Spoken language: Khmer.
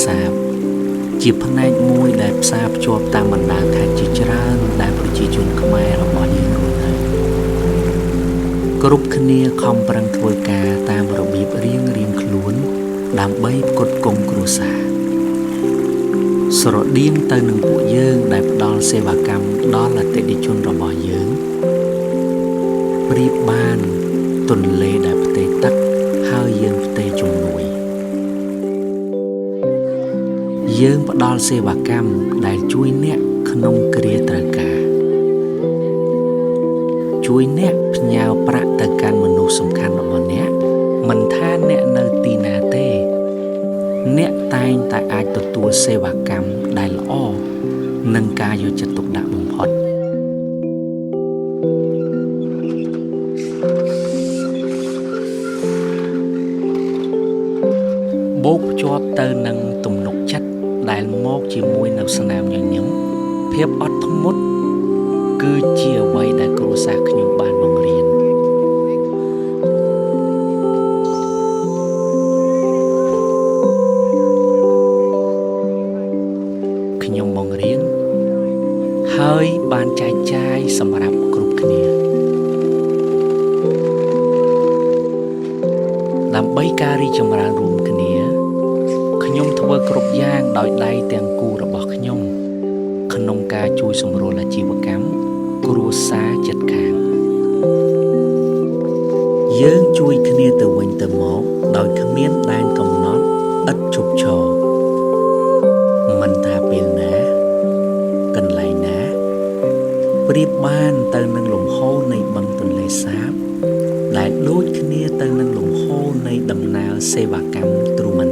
សាប ជាផ្នែកមួយដែលផ្សារភ្ជាប់តាមបណ្ដាខេត្តជាច្រើនដែលប្រជាជនខ្មែររបស់យើងរស់នៅគ្រប់គ្នាខំប្រឹងធ្វើការតាមរបៀបរៀងៗខ្លួន ដើម្បីផ្គត់ផ្គង់គ្រួសារស្រដៀងទៅនឹងពួកយើងដែលផ្ដល់សេវាកម្មដល់អតិថិជនរបស់យើងប្រៀបបានទន្លេដែលផ្ទេរទឹកហើយយើងផ្ទេរជំនួយ យើងផ្ដល់សេវាកម្មដែលជួយអ្នកក្នុងគ្រាត្រូវការ ជួយអ្នកផ្ញើប្រាក់ទៅកាន់មនុស្សសំខាន់របស់អ្នក មិនថាអ្នកនៅទីណាទេ អ្នកតែងតែអាចទទួលសេវាកម្មដែលល្អនិងការយកចិត្តទុកដាក់បំផុត បូកភ្ជាប់ទៅនឹងទំនុកចិត្តដែលមកជាមួយនៅស្នាមញញឹមភាពអត់ធ្មត់គឺជាអ្វីដែលគ្រួសារខ្ញុំបានបង្រៀន ខ្ញុំបង្រៀនហើយបានចែកចាយសម្រាប់គ្រប់គ្នា ដើម្បីការរីកចម្រើនរួមគ្នា ខ្ញុំធ្វើគ្រប់យ៉ាងដោយដៃទាំងគូរបស់ខ្ញុំ ក្នុងការជួយសម្រួលអាជីវកម្មគ្រួសារចិត្តខាង យើងជួយគ្នាទៅវិញទៅមកដោយគ្មានដែនកំណត់ឥតឈប់ឈរមិនថាពេលណា កន្លែងណា ប្រៀបបានទៅនឹងលំហូរនៃបឹងទន្លេសាប ដែលដូចគ្នាទៅនឹងលំហូរនៃដំណើរសេវាកម្ម True Money។